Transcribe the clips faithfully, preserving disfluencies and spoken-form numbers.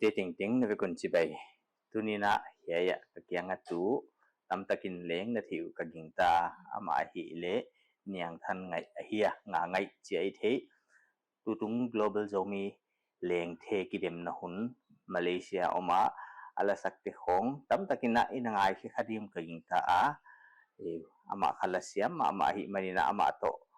Sawmte tengteng na vek un chibai. Tuni'n hiai a ka kiang a tu tamtakin leng na theih uh ka gingta, amah ahihleh Niangthanngaih ahi a, Ngangaih chi a i theih. Tutung Global Zomi Lengthe kidemna hun Malaysia om a, a lasakte khong tamtakin i na ngaikhe kha diam ka gingta a. Eh, amah kha lasiam, amah ahihmanin amah toh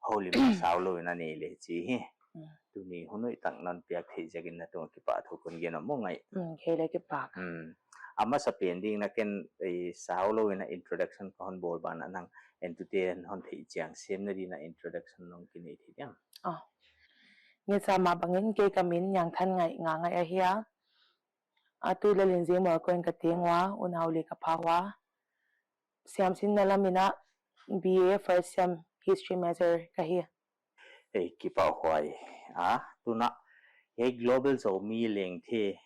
houlimna saulou in a nei le chi hi. Mm. Tuni hun hoihtak non piak theih ziakin na tung kipahthu kon gen maw Ngaih. Mm, kei leng kipak. Mm. A masapen dingin ken, eh, saulou in introduction ka hon bawl banah nang entute hon theih chian semna dingin introduction nong kinei thei diam? Ah. Ngeisa mah bangin kei ka min Niangthanngaih Ngangaih ahi a. A tu leh Lindsay Mualkoi in ka teng ua, unau leh ka pha ua. Siamsinna lamin B A first sem history major ka hi. Ei, kipahhuai. Ah, tuna, hiai Global Zomi Lengthe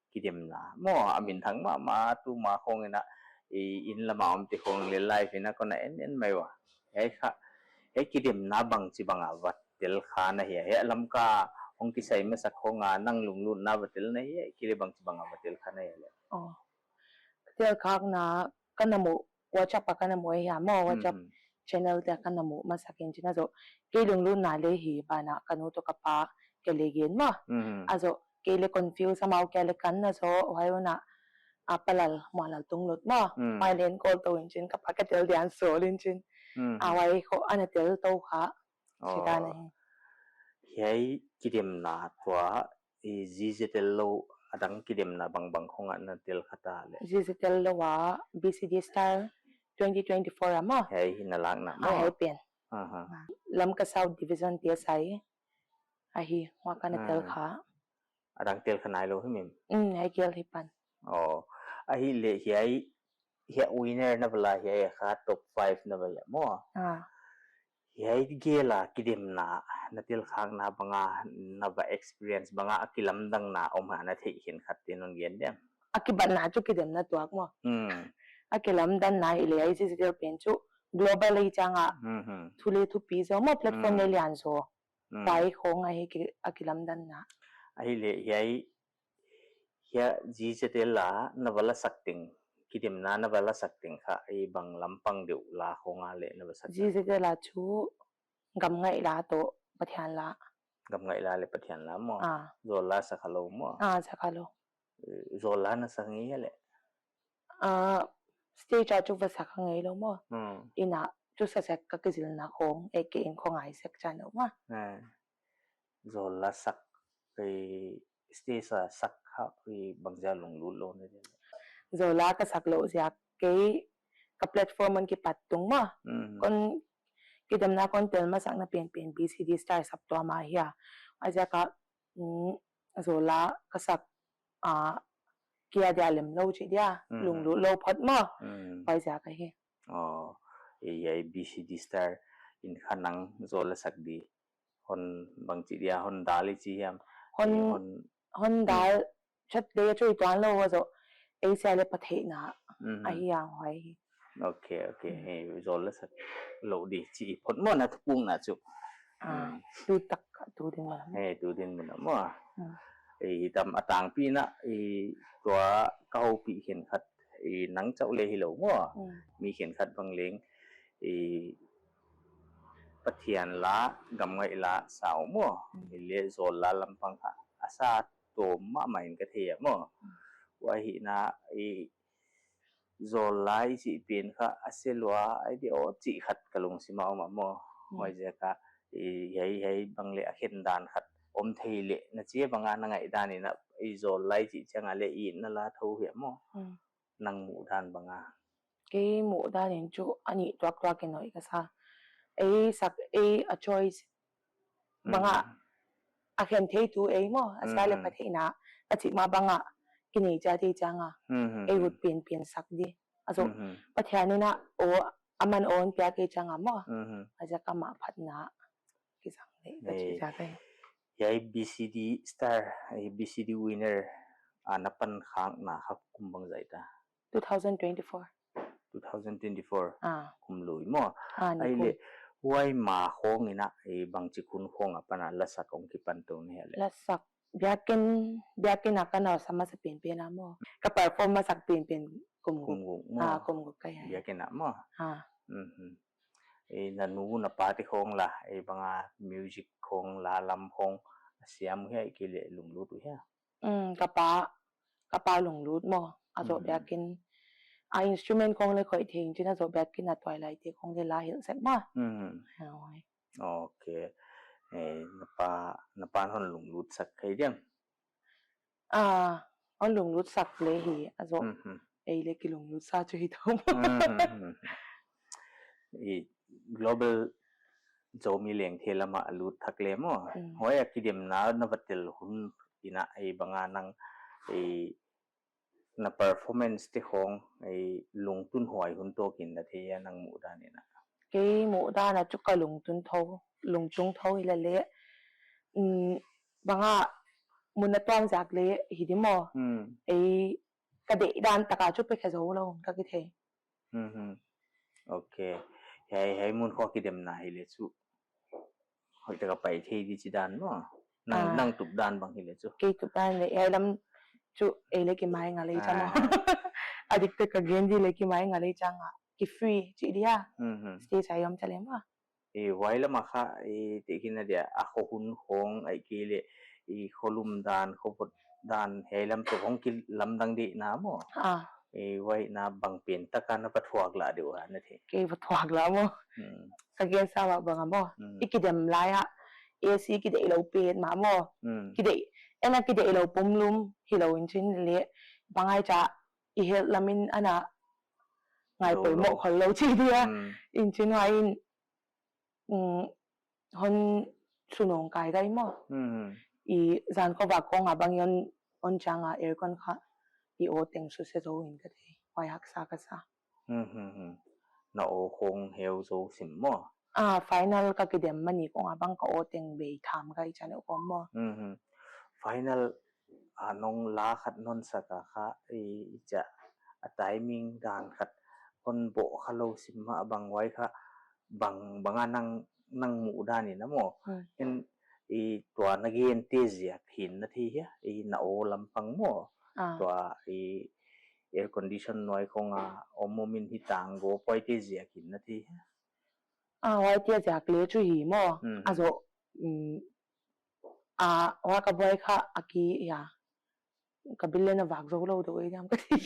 kidemna maw, a minthang mahmah, tuma khong in a, i, inn lama omte khong leh live in a kon a en en mai ua. Hiai kha, hiai kidemna bangchi banga va tel kha na hia, hiai Lamka hong kisai masak khong a nang lunglutna va tel na hia, kile bangchi banga va tel kha na hia leh? Oh. Tel khakna ka na mu, WhatsApp a ka na mu ahi a maw, WhatsApp Mhm. channel te a ka na mu masakin chin a zoh. Kei lunglutna leh hi banah ka nu toh ka pa kei leng gen maw. Mhm. A zoh, kei leng confuse amau kia leng kan na zoh, huai un a, a Pa Lal, Muanlal Tunglut maw. Mm. Huai leng call tou in chin, ka pa ka tel di'n sawl in chin. Mhm. A huai khong ana tel tou kha. Oh. Chita na hi. Hiai kidemna tua, i, G Z L lou, adang kidemna bangbang khong a na tel kha ta leh? G Z L lou a, B C D Star twenty twenty-four a maw. Hiai hi na lakna Ah, maw? Hiai pen. Aha. Lamka South Division te sai. Ahi, huai ka na tel Ah. kha. Adang tel kha nailou hi mim? Mm, hiai gel hi pan. Oh, ahihleh hiai, hiai winner na va la hiai kha top five na va hia maw. Ah. Hiai gel a kidemna, na tel khakna banga, na va experience banga, a kilamdanna om a na theih khenkhat te non gen diam? A kibatna chu kidemna tuak maw. Hmm. A kilamdanna i leh hiai G Z L pen chu global ei chang a. Hmm, hmm. Thu leh thupi zaw maw, platform Hmm. leh lian zaw. Hmm. Huai khong ahi ki, a kilamdanna. Ahihleh hiai Hiai G Z L a na va la sak teng, kidemna na va la sak teng kha, i bang lampang deuh la khong a leh na va sak? G Z L a chu Gamngaih la toh Pathian la. Gamngaih la leh Pathian la maw? Ah. Zawl la sa kha lou maw? Ah, sa kha lou. Eh, zawl la na sa ngei leh? Ah, stage a chu va sa kha ngei lou maw? Hmm. Inn a chu sa sek ka kizilna khong, eh, kei in khong ai sek chan lou maw? Eh. Zawl la sak, eh, stage a sak kha, eh, bangzah lunglut lou na dia? Zawl la ka sak louh ziak kei ka platform hon kipat tung maw. Hmm. Kon kidemna kon tel masakna penpen B C D Star saptuam ahi a. Huaiziak a, mm, zawl la ka sak, ah, kia dia lem lou chih dia, Hmm. lunglut lou phot maw. Hmm. Huaiziak ahi. Oh, eh, hiai B C D Star in kha nang zawl la sak di hon bangchi dia hon dal i chi hiam? Hon, Eh, hon hon dal chat leh chu i tuan lou a zoh. Ei sia leh patheihna Mhm. ahi a huai hi. Okay, okay. Hmm. Eh, zawl la sak lou di chi phot maw na thupukna chu. Ah, Hmm. tu tak tu ding maw. Eh, tu ding maw maw. Hmm. Eh, tam a tangpi na, eh, tua ka houpih khenkhat, eh, nang chauh leh hilou maw. Hmm. Mi khenkhat bang leng, eh, Pathian la, Gamngaih la sa uh maw. Hmm. Hileh zawl la lampang kha a sa tawm mahmah in ka thei a maw. Hmm. Huai hi na, eh, zawl la i chih pen kha a se lua ai di aw chih khat ka lungsim a om a maw. Hmm. Huaiziak a, eh, hiai, hiai bang leh a khen dan khat om thei leh na chi bang a na ngaihdan in a, eh, zawl la i chih chiang a leh i na la thou hia maw. Hmm. Nang muhdan bang a? Kei muhdan in chu a nih tuaktuak in hoih ka sa. Ei sak, ei a choice bang a, Hmm. a khen thei tu ei maw, a sia leh Hmm. patheihna, a chih mah bang a, kinei chiat ei chang a, Hmm, hmm, ei hmm. ut penpen sak di. A zoh, Hmm, hmm. Pathian in a, aw, aman aw hon piak ei chang a maw. Hmm, hmm. Huaiziak a mah phatna kisang leh ka Eh, chih ziak ahi. Hiai B C D Star, eh, B C D winner, ah, na pan khakna kha kum bangzah ta? Two thousand twenty-four. Two thousand twenty-four. Ah. Kum lui maw. Ah, ni kum. Ahihleh, huai ma khong in a, eh, bangchi hun khong apan a lasak hong kipan tou na hia leh? Lasak Biakin, biakin a ka na sa masa penpen a maw. Ka perform masak penpen kum guk. Kum guk maw. Ah, kum guk ka hi. Biakin a maw. Ah. Mhm. Eh, na nu na pa te khong la, eh, bang a music khong la lam khong siam hia ahihkeileh lunglut uh hia? Mm, ka pa, ka pa lunglut maw. A zoh biakin, a instrument khong leh khoih thei in chin a zoh biakin a tuailai te khong leh la hilh sek maw. Mhm. Ah, oi. Ok. Eh, na pa, na pa hon lunglut sak kei diam? Ah, hon lunglut sak leh hi, a zoh. Mhm. Ei leh ki lunglut sa chu hi thou. Mhm. I global Zomi Lengthe lam a lut thak leh maw. Mm. Huai a kidemna na va tel hun in a, ei bang a nang, ei na performance te khong, ei lungtun huai hun tawk in na thei a nang muhdan in a? Kei muhdan a chu ka lungtun thou, lungtung thou hi leh leh. Mm, bang a mun a tuam ziak leh hi di maw. Mm. Ei ka deihdan tak a chu pe khe zou lou ka kithei. Mhm. Ok. Hiai, hiai mun khong kidemna hi leh chu hoihtak a pai thei di chi dan maw. Nang, ah, nang tupdan bang hi leh chu. Kei tupdan leh, hiai lam chu ei leh ki mai nga leh chang. Ah. A diktak a gen di leh ki mai nga leh chang a. Ki free chi dia. Mhm. Stage a i om chaleh maw. Eh, huai lam a kha, eh, tehkhinna dia, a kho hun khong ahihkeileh, eh, kholum dan, khovot dan, hiai lam toh khong kilamdang di na maw. Ah. Eh, huai na bang pen tak a na va thuak lah di uh a na thei? Kei va thuak lah maw. Hmm. Ka gen sa mah bang a maw. Hmm. I kidem lai a, A C kideih lou pen mah maw. Hmm. Kideih, ei na kideih lou pumlum, hilou in chin leh, bang ai cha, i health lam in ana ngai poimoh khol lou chi dia. Hmm. In chin huai in, mm, hon sunung kai gai maw. Hmm. I zan khovak khong a bang i on, on chiang a aircon kha i aw teng suse zou in ka thei. Huai haksa ka sa. Hmm, hmm, hmm. Na aw khong heu zou sim maw. Ah, final ka kidem mani khong a bang ka aw teng bei tham gai chan uh maw. Hmm, hmm. Final a nong la khat non sak a kha, i, i cha a timing dan khat hon boh kha lou sim mah bang huai kha bang, bang a nang, nang muhdan in a maw. Hmm. En i tua na gen te ziak hi'n na thei hia, i na aw lam pang maw. Ah. Tua i air condition nuai khong a om om in hi tang go poi te ziak hi'n na thei hia. Ah, huai te ziak leh chu hi maw. Hmm. A zoh, mm, ah, huai ka buai kha a ki ya. Ka bil leh na vak zou lou deuh ei diam ka thei.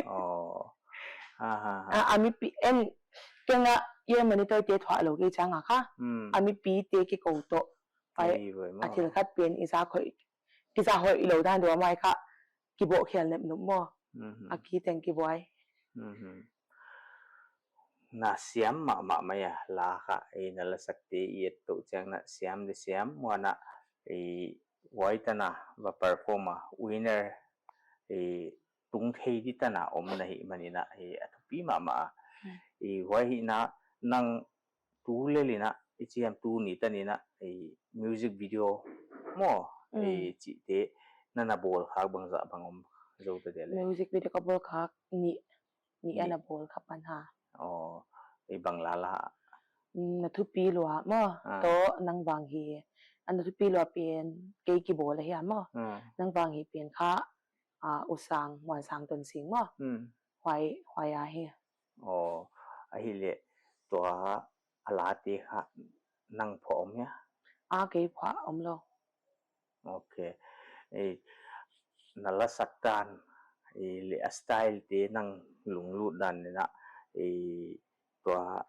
Oh. Ha, ha, ha. Ah, a mipi en, kei nga ear monitor te thuah lou kei chang a kha. Hmm. A mipi te kikou toh. Pai, ei, voi maw. A thil khat pen i za khoih, ki za hoih lou dan dua mai kha. Kiboh khial nepnup maw. Mhm. A ki teng kibuai. Mhm. Na siam mahmah mai a, la kha, eh, na lasak te i et toh chiang na siam leh siam, huan a, eh, huai tan a va perform a, winner, eh, tung thei di tan a om na hih man in a, eh, a thupi mahmah a. Hmm. Eh, huai hi na nang tu lel in a, i chi hiam tuni tan in a, eh, music video maw, mm, eh, chihte na na bawl khak bangzah bang om zou ta dia leh? Music video ka bawl khak nih, nih a na bawl kha pan ha. Oh, eh, bang la la? Mm, na thupi lua maw, ah, toh nang vang hi, a na thupi lua pen, kei kibawl ahi a maw, mm, nang vang hi pen kha, ah, U Sang, Muansang Tonsing maw. Hmm. Huai, huai ahi. Oh, ahihleh tua a la te kha nang phuah om hia? Ah, kei phuah om lou. Ok. Eh, na lasak dan, eh, leh a style te nang lunglut dan in a, eh, tua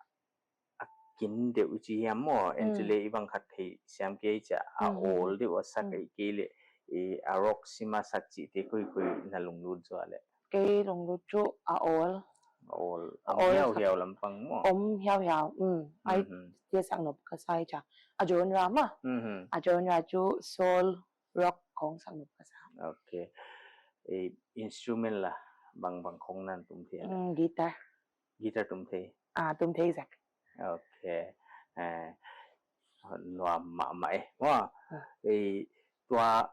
a kin deuh i chi hiam maw, en chu leh i bang khat thei siam kei chia, a awl deuh a sak ahihkeileh, eh, a rock sim a sak chihte koi koi na lunglut zaw leh? Kei lunglut chu a awl. A awl. A awl hiau hiau lampang maw? Om hiau hiau, um. Ai, tia sak nop ka sa chia. A genre maw? Mhm. A genre chu soul, rock khong sak nop ka sa. Ok. Eh, instrument la, bang bang khong nan tum thei a? Mm, guitar. Guitar tum thei? Ah, tum thei zek. Ok. Eh, nuam mahmah e. Maw, eh, tua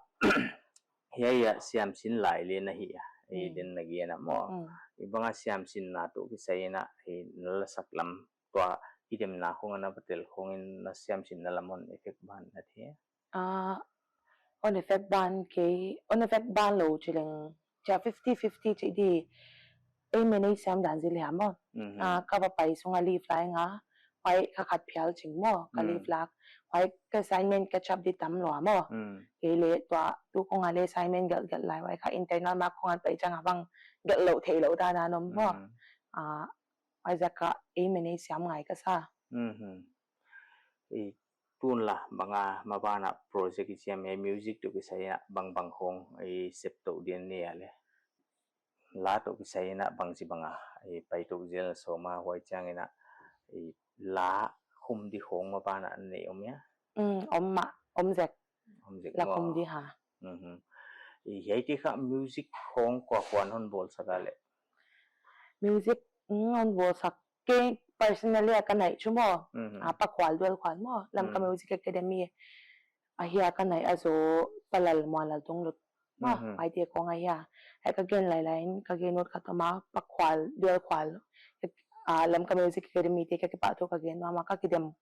hiai a siam sin lai leh na hi a. Eh, den na gen a maw. I bang a siam sin na tu kisai na, eh, na lasak lam tua i dem na khong a na va tel khong in na siam sin na lam hon effect ban na thei? Ah, On effect ban kei, on effect ban lou chi leng, chia fifty fifty chi di, ei manage siam dan zel hia maw. Mhm. Ah, ka va pai sung a leave lai nga, huai kha khat phial ching maw, ka Mm. leave lak, huai ka assignment catch up di tam lou maw. Mm. Kei leh tua, tu kong a leh assignment gelh gelh lai, huai kha internal mark kong a pai chiang a bang gelh lou theih lou dan a om maw. Mm. Ah, huaiziak a ei manage siam ngai ka sa. Mhm. I tun la, bang a maban a project i chiam e, music toh kisai a bang bang khong i sep tou ding ni a leh. La toh kisai in a bangchibang a, i pai tou zel sawm a, huai chiang in a, i la khum di khong maban a nei om hia? Mm, om mah, om zek. Om zek La maw. khum di ha. Mhm. I hiai ti kha music khong kua kua'n hon bawl sak a leh? Music, mm, hon bawl sak. Kei personally a ka naih chu maw. Mhm. Ah, Pa Khual Dual Khual maw. Lamka Mm. Music Academy. A hia ka naih a zaw Pa Lalmuanlal Tunglut maw. Mhm. Huaite khong a hia. Huai ka gen lai lai in, ka gen ut khat om a, Pa Khual Dual Khual. Ah, Lamka Music Academy te ka kipahthu ka gen nuam a, ka kidem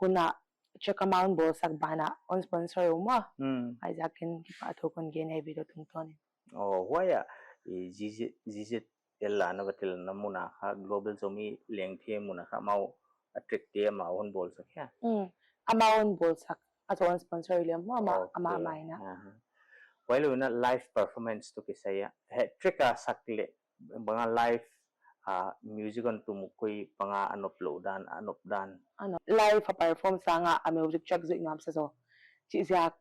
hun a track amount bawl sak ban a, hon sponsor uh maw. Mm. Huaiziak in kipahthu kon gen e video tungtawn in. Oh, huai a, i Z Z, Z Z L a na va telna mun a kha, Global Zomi Lengthe mun a kha, amau a track te amau hon bawl sak hia? Mm. Amau hon bawl sak, a zaw hon sponsor leh maw, amah, Okay. amah mai na. Aha. Huai lou in a live performance toh kisai a. He track a sak leh, bang a live, ah, music hon tum uh koi bang a a nop lou dan, a nop dan. A nop. Live a perform sang a, a music track zuih nuam sa zaw. Chih ziak,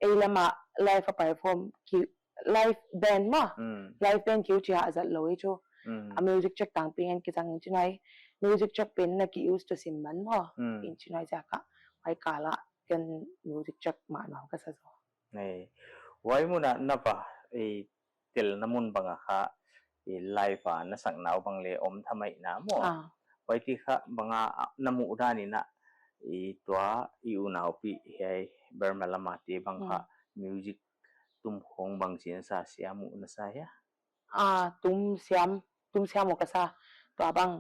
ei lam a live a perform ki, live band maw. Mm. Live band ki uh chia a zat lou ei chu. Mm. A music track tangpi ngen ki zang in chin huai. Music track pen na ki use to sim man maw. Mm. In chin huaiziak a. Huai kal a ken music track mah nuam ka sa zaw. Nei. Huai mun a na va, i telna mun bang a kha, i live a na sak nau bang leh om thamai na maw. Ah. Huai ti kha bang a na muh dan in a, i tua i unaupi hiai Burma lam a te bang kha Mm. music tum khong bangchi na sa, siam uh na sa hia? Ah, tum siam, tum siam uh ka sa. Tua bang,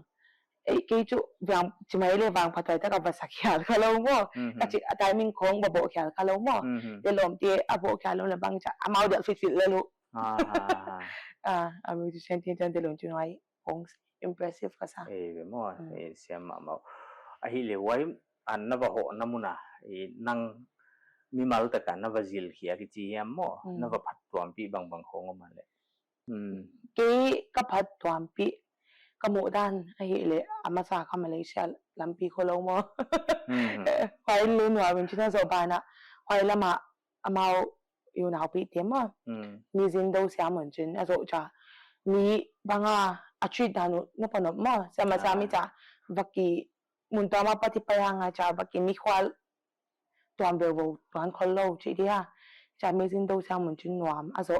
eh, kei chu vang, chimai leh vangphathuai tak a va sak khial kha lou maw. Mhm. Ka chih a timing khong va bawh khial kha lou maw. Mhm. Te lawm te a bawh khial lou leh bang chia, amau delh fit fit lel uh. Ah, ah, ah. Ah, a musician te chan te lawm chu ngai khong impressive ka sa. Eh, ve maw, Mm. eh, siam mahmah. Ahihleh huai a na va hohna mun a, eh, nang mimal tak a na va zil khia kichi hiam maw, Mm. na va phattuampih bangbang khong om a leh? Hmm. Kei ka phattuampih ka muh dan ahihleh, a masa kha Malaysia lampi khong lou maw. Hmm. Huai leh nuam in chin a zaw ban a, huai lam a amau i unaupi te maw. Hmm. Mi zin dou siam un chin a zaw chia. Mi bang a a treat dan uh nop a nop maw. Siam a siam Ah. i chia va ki mun tuam a pati pai hang a chia va ki mikhual tuam veuveu tuan khol lou chih dia. Chia mi zin dou siam un chin nuam. A zaw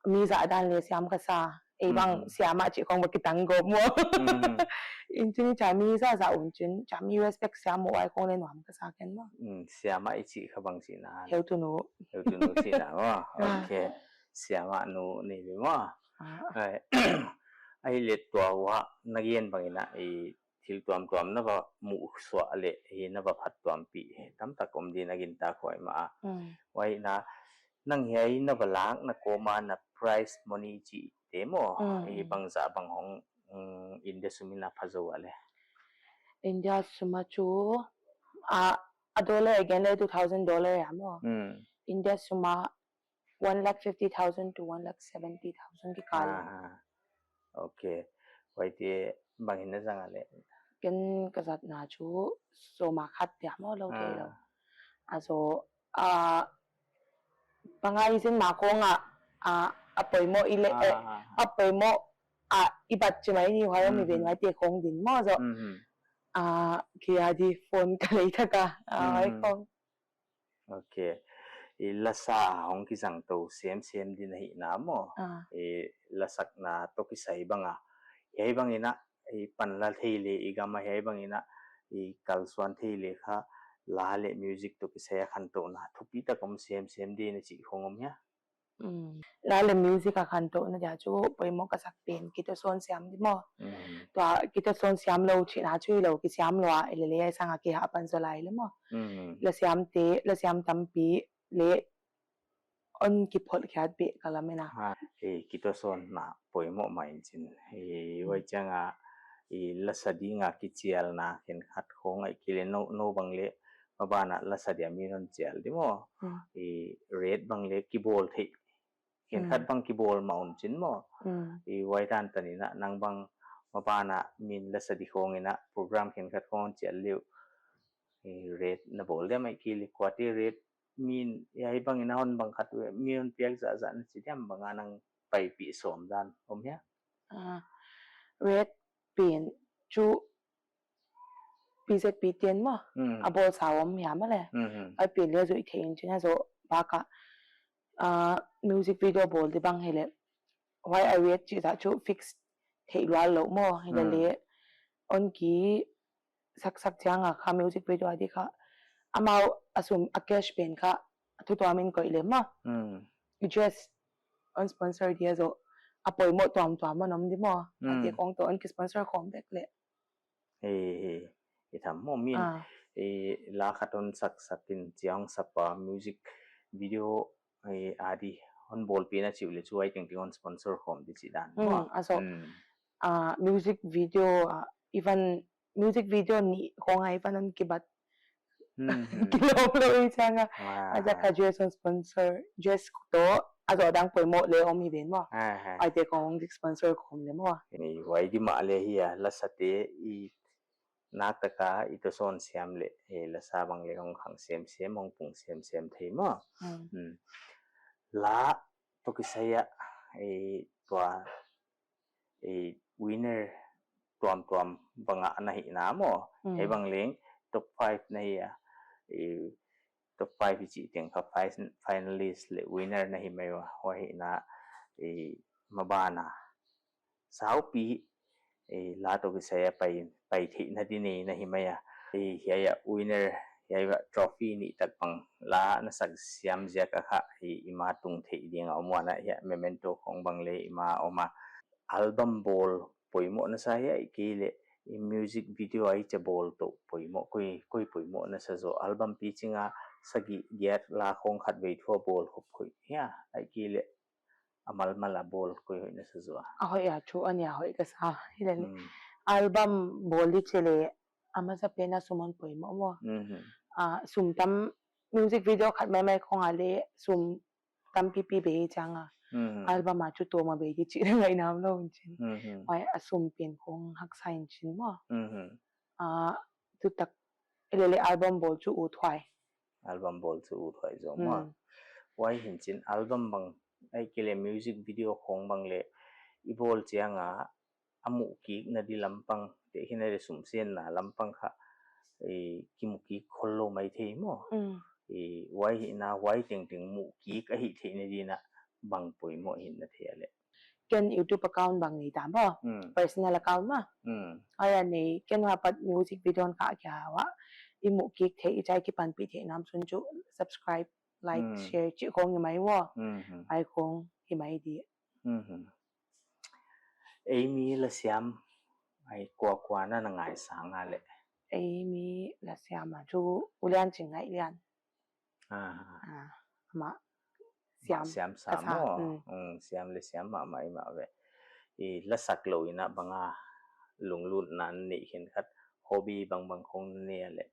mi zah dan leh siam ka sa. Ei bang Mhm. siam a chih khong va kitang gawp maw. Mhm. In chin chia mi zah zah un chin, chia mi respect siam uh huai khong leh nuam ka sa ken maw. Mm, siam a i chih kha bangchi na? Heutunu. Heutunu chih na maw. Ah. Okay. Siam a nu ni ve maw. Ah. Ai. Ahihleh tua uah na gen bang in a i thil tuamtuam na va muhsuah leh, hi na va phattuampih tamtak om di na gintak huai mah a. Mm. Huai in a, nang hiai na va lakna kawm a na prize money chih te maw, Mm. hi bangzah bang hong, mm, India sum in a pha zou a leh? India sum a chu, a, a dollar a gen leh two thousand dollar a maw. Mm. India sum a one lakh fifty thousand to one lakh seventy thousand kikal. Ah, okay. Huaite bang hi'n na zang a leh? Ken ka zatna chu sawm a khat dia maw lou thei lou. Ah. A zaw, ah, bang a i zin ma khong a, ah, a poimoh i leh, eh, Ah. a poimoh, ah, i bat chimai ni huai om i Mm-hmm. ven huaite khong din maw zaw. Mm-hmm. Ah, kei a di phone ka lei thak a, ah, huai Mm-hmm. khong. Okay. I lasa hong kizang tou semsem din ahihna maw. Ah. I lasakna toh kisai bang a. Hiai bang in a, i panla thei leh i gam a hiai bang in a, i kalsuan thei leh kha, la leh music toh kisai a khantouhna thupitak om semsem din a chih khong om hia? Mm. La leh music a khantouhna dia chu poimoh ka sak pen guitar sawng siam di maw. Mm. Tua guitar sawng siam lou chihna chu hilou, kisiam lou a, i leh leh i sang a kihah pan zaw lai leh maw. Mm. La siam te, la siam tampi leh hon kiphot khiat beh ka lamen a. Ha, e, kithuahsawnna poimoh mah in chin. E, hmm, huai chiang a, e, lasa ding a kichialna khenkhat khong ahihkeileh nou, nou bang leh maban a lasa dia mi hon chial di maw. Hmm. E, rate bang leh kibawl theih khenkhat, hmm, bang kibawl mah un chin maw. Hmm. E, huai tantan in a nang bang maban a min lasa di khong in a program khenkhat khong chial leh uh. E, rate na bawl diam ahihkeileh kuate rate min, hiai bang in a hon bang khat uh, mi hon piak zahzah na chi diam bang a nang paipih sawm dan om hia? Ah, rate pen chu P Z P ten maw. Hmm. A bawl sa om hia maw leh. Hmm, hmm. Huai pen leh zuih theih in chin a zoh bak a, ah, music video bawl di bang hileh. Huai a rate chih zah chu fix theih lual lou maw. Hileh, hmm, leh hon kisaksak chiang a kha music video a di kha. Amau a sum a cash pen kha thu tuam in koih leh maw. Hmm. Just hon sponsor dia zoh a poimoh tuamtuam hon om di maw. Hmm. Huaite khong toh hon kisponsor khawm bek leh. He, he. I tham maw min. Ah. E, la khat hon saksak in chiang sapa music video, e, a di hon bawlpih na chih uleh chu huai tengteng hon sponsor khawm di chih dan. Hmm, maw. A zoh. Hmm. Ah, music video, ah, even music video nih khong a even hon kibat. Hmm, hmm. Kilawm lou i chiang a. Ah. A zah kha dress hon sponsor, dress toh, a zoh dang poimoh leh om hi ven maw. Ah, ah. Huaite khong sponsor khawm leh maw. Ni huai di mah leh hia, lasate i nak tak a i thuahsawn siam leh, e, lasa bang leh hong khang semsem, hong pung semsem thei maw. Hmm. Hmm. La toh kisai a, e, tua, e, winner tuamtuam bang a na hihna maw. Hmm. Hiai bang leng top five na hi a, e, top five i chih teng kha fi-, finalist leh winner na hi mai ua, huai hihna, e, maban a saupi, e, la toh kisai a pai, pai theihna di nei na hi mai a. E, hiai a winner, hiai a trophy nih tak bang la na sak siam ziak a kha, e, i ma tung theih ding a om ua, hiai a memento khong bang leh i ma om a. Album bawl poimoh na sa hia ahihkeileh i music video a i cha bawl toh poimoh, koi, koi poimoh na sa zaw? Album piching a sagih giat la khong khatvei thu a bawl khop koi hia, ahihkeileh a malmal a bawl koi hoih na sa zaw? A hoih a chu a nia hoih ka sa. Hileh, hmm, album bawl di chih leh a masapen a sum hon poimoh maw. Mhm. Ah, sum tam, music video khat maimai khong a leh sum tampipi bei chiang a. Mhm. Album a chu tawm a bei di chih na ngaihna om lou in chin. Mhm. Huai a sum pen khong haksa in chin maw. Mhm. Ah, tu tak, e, leh leh album bawl chu uthuai. Album bawl chu uthuai zaw maw. Hmm. Huai hi'n chin album bang, ahihkeileh music video khong bang leh i bawl chiang a a muh kikna di lampang, tehkhinna leh sumsiatna lampang kha, e, kimu kik khol lou mai thei maw. Hmm. E, huai hihna, huai tengteng muh kik a hih theihna di'n a bang poimoh hi'n na thei a leh? Ken YouTube account bang nei ta maw. Hmm. Personal account maw. Hmm. Huai a nei, ken huai apat music video hon khah kia ua, i muh kik theih, i chai kipanpih theih nam sun chu subscribe, like, hmm, share chih khong hi mai ua. Hmm. Huai khong hi mai di. Hmm. Ei mi lasiam, ai, kuakua na na ngaihsak a leh? Ei mi lasiam a chu U Lian Chingngaihlian. Ah. Ah, amah siam, siam ka sa maw. Mm. Mm, siam leh siam mahmah i mah ve. I lasak lou in a bang a lunglutna nei khenkhat, hobby bangbang khong nei a leh?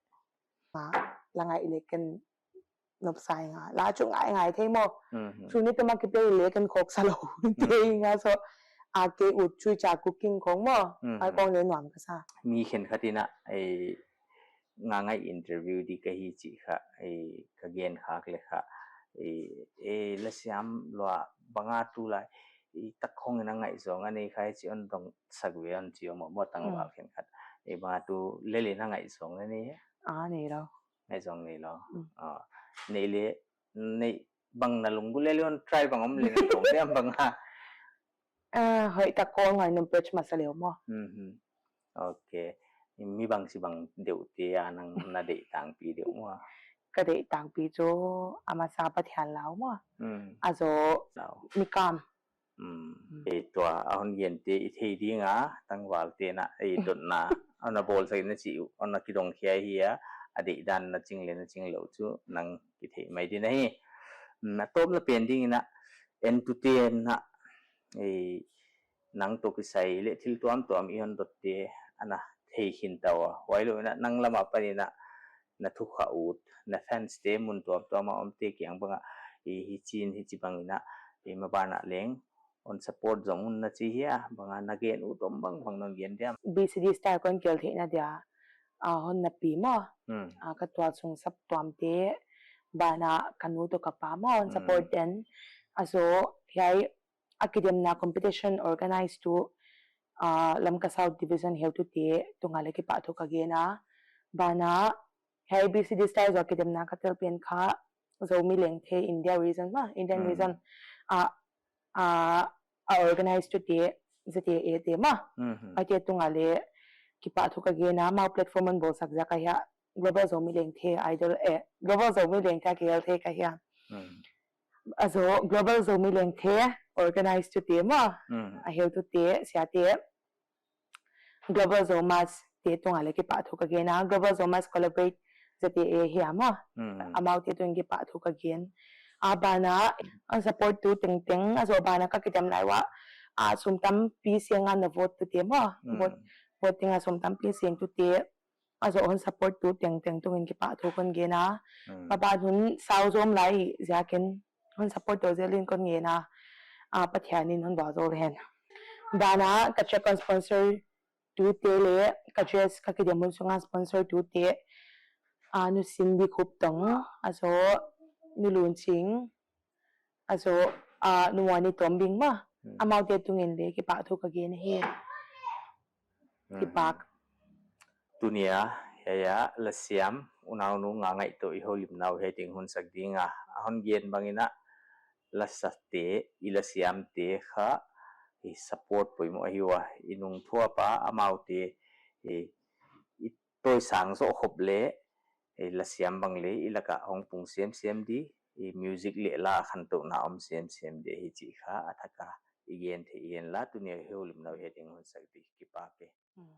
Ah, la ngaih leh ken nop sa ing a. La chu ngaingai thei maw. Mhm. Chu ni tuma kiplay leh ken khawksa lou. Mhm. Thei ing a, so, a, kei ut chu cha cooking khong maw. Mhm. Ai khong leh nuam ka sa. Mi khenkhat in a, ei, nga ngai interview di ka hi chih kha, e, ka gen khak leh kha, e, e, lasiam lua bang a tulai, e, tak khong in a ngaihzawng a nei khai chih hon dong sak ve hon chi om maw tangval khenkhat. E, bang a tu lel in a ngaihzawng na nei? A, nei lou. Ngaihzawng nei lou. Mm. A, nei leh, nei bang na lunggulh leh hon try bang om leh na tawm diam bang a. Ah, hoihtak khong ngaihnop page masa leh maw. Mhm. Ok. Mi bangchibang deuh te a nang na deih tangpi deuh maw? Ka deih tangpi chu a masa Pathian lau maw. Mm. A zoh lau. Mikam. Mm. Mm. E tua a hon gen te i thei ding a, tangval te'n a, e dotna. Ana bawl sak in a chih uh, ana kidong khia hi a, a deihdan na ching leh na ching lou chu nang kithei mai ding ahi. Na tawpna pen ding in a, entute'n a, eh, nang toh kisai leh thil tuamtuam i hon dot te ana thei khin ta ua. Huai lou in a, nang lam apan in a, na thu kha ut, na fans te mun tuamtuam a om te kiang bang a, eh, hichi in hichi bang in a, eh, maban ah leng hon support zong un na chi hia, bang a na gen ut om bang bang non gen diam. B C D Star kon kel theihna dia, ah, hon na pi maw. Hmm. Ah, ka tualsung saptuam te, ban ah ka nu toh ka pa maw, hon Hmm. support den. A zaw, hiai a kidemna competition organize tu, ah, Lamka South Division heutute tung a leh kipahthu ka gen a. Ban ah, hiai B C D Star zaw kidemna ka tel pen kha, Zomi Lengthe India region maw, Indian Hmm. region. Ah, ah, a organize tute, Z A A te maw. Mhm. Huaite tung a leh kipahthu ka gen a, amau platform hon bawlsak ziak a hia, Global Zomi Lengthe Idol, eh, Global Zomi Lengthe a kihel thei ka hia. Mhm. A zaw, Global Zomi Lengthe organize tute maw. Mhm. A heutute, siate, Global Zomas te tung a leh kipahthu ka gen a, Global Zomas Collaborate Z A A hia maw. Hmm. Amaute tungin kipahthu ka gen. A ban ah, hon support tu tengteng, a zaw ban ah ka kidem lai ua, a sum tampi siang a na vote tute maw. Hmm. Vote, vote teng a sum tampi siang tute, a zaw hon support tu tengteng tungin kipahthu kon gen a. Hmm. Maban hun sau zom lai ziakin, hon support tou zel in kon gen a, a, Pathian in hon vualzawl hen. Ban ah ka check hon sponsor tute leh, ka dress ka kidem hun sung a sponsor tute, a, Nu Cindy Khuptong, a zaw Nu Lunching, a zaw, a, Nu Muani Tombing maw. Hmm. Amaute tungin leh kipahthu ka gen hi. Hmm. Kipak. Tuni a, hiai a, lasiam, unaunu Ngangaih toh i houlimna uh hiai teng hun sak ding a. A hon gen bang in a, lasate, i lasiamte kha, i support poimoh ahi ua, i nungthuap a, amaute, i, i tawisang zoh khop leh, i lasiam bang leh, i lak ah hong pung semsem di, i music leh la khantohna om semsem di, hichi kha, a thak a, i gen thei i hen la, tuni a i houlimna uh hiai teng hun sak di, kipak e. Hmm.